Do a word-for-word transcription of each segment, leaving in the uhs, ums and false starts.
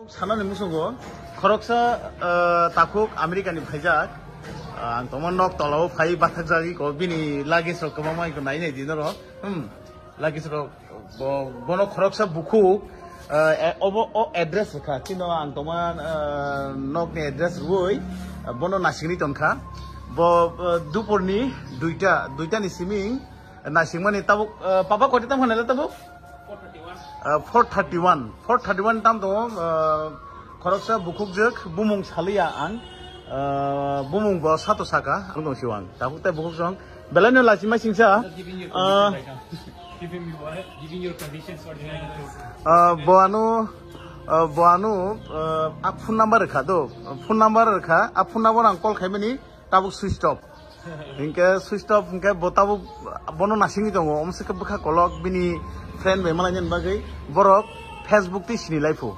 Sanani musungo khoroksa, ah, takhuk America ni phaijak. Ah, ang tongma nok tolao phai bathakjagwi ko bini luggage rok kwbangma iko nai nai di norok. Hmm. Luggage rok bo, bono khoroksa bukhuk, ah, e, obo o address rwkha. Chino ang tongma, ah, nok ni address rwui, ah, bono nasingni tongkha. Bo, ah, dupor ni duita, duita ni siming nasingmani tabuk, ah, papa koti tam hanela tabuk? Ah, four thirty-one, four thirty-one tam tongo, ah, khoroksa bukhukjwk bumung saliya ang, ah, bumung bo sato saka ang tong siwang. Tabuk tai bukhuk song belai no lachima singsa. Not giving you a condition right now. Giving you what? Giving your conditions for the night. Ah, bo ano, ah, bo ano, ah, a phone number rwkha do, phone number rwkha, a phone number ang call khaimani tabuk switch off. Hinkhe switch off hinkhe bo tabuk bono nasingwi tongo, omswkhe bwkha kolok bini friend bai malainani bagwi borok Facebook twi sinilaiphuru.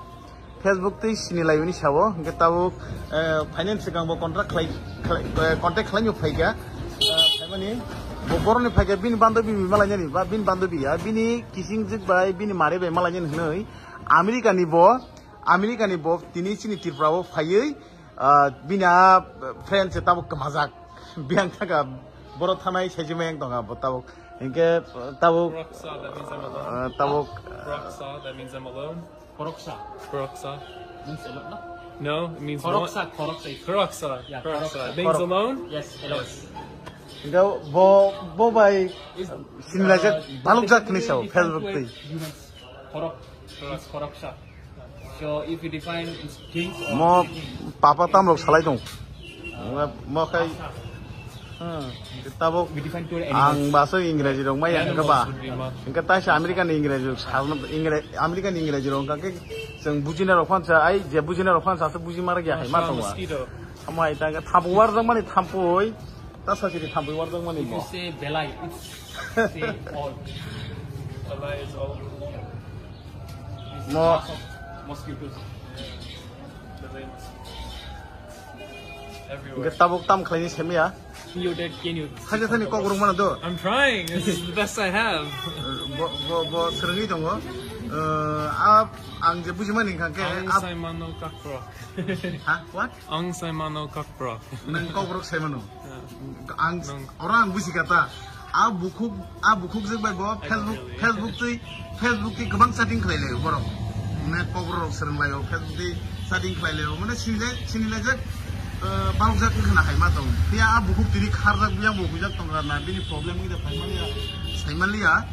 Facebook twi sinilaiwi ni sao, hinkhe tabuk, eh, finance swkang bo contract khlai, khlai, eh, contact khlaimwi phaikha. Eh, phaimani bo boroni phaikha bini bandobi bai malainani ba bini bandobi ya, bini kisingjwk bai, bini mare bai malainani hwnwi America ni bo, America ni bo tini chini Tripura o phaiwi, ah, bini a friend se tabuk kwmajak. Biyang thangkha, borok thanai saijima yang tongkha bo tabuk. Hinkhe, tabuk, Proksa, that means I'm alone. Ah, tabuk, Proksa, that means I'm alone. Proksa. Proksa. Means alone, no? No, it means Khoroksa, one. Khoroksa is Khoroksa. Yeah, Khoroksa. Khoroksa. Means Khorok- alone? Yes, alone. Yes. Hinkhe bo, bo bai Is, sinilajak, uh, balukjak hinwi sao, basically Facebook twi. Humans. Khorok. It's Khoroksa. So if you define things or Mo things, papa tam rok salai dong. Mo, mo khai. Hmm. Tabuk We define to ang animals. Baso Ingreji rok maya Animals hingke ba. Would be ma- Hingke taisa American Ingreji rok sarno, Ingre-, American Ingreji rok hingke chwng bujina rok phan sa, ai je bujina rok phan sa, se buji mara gya hai ma Mosquito. Tongwa. Amo ai ta hingke thampui warjak mani thampui. Ta sachiri thampui warjak mani If you mo. Say belai, it's say all. Belai is all. Mo. Mosquitoes. Belai mosquitoes. Everywhere. Hingke tabuk tam khlaini semiya. Can you, can you? Haja thani kok rung mano do. I'm trying. This is the best I have. Bo, bo, bo serengwi tongo. Eh, a, ang je bujimani hingka khe, Ang a, saimano kakro. Ha? What? Ang saimano kakro. Nang kok rok saimano. Ang, oro ang buji kha ta. A bukhuk, a bukhuk jwk bai bo I don't Facebook, really. Facebook twi, Facebook twi kwbang chatting khlai laio borok. Net kok rok swrwng laio, Facebook twi chatting khlai laio. Mane sinile, sinile jak, eh, balok jak wngkha na hai ma tong. Phiya a bukhuk tini kharjak biyang bo hujak tong na bini problem wngkha phai manya, sai manya.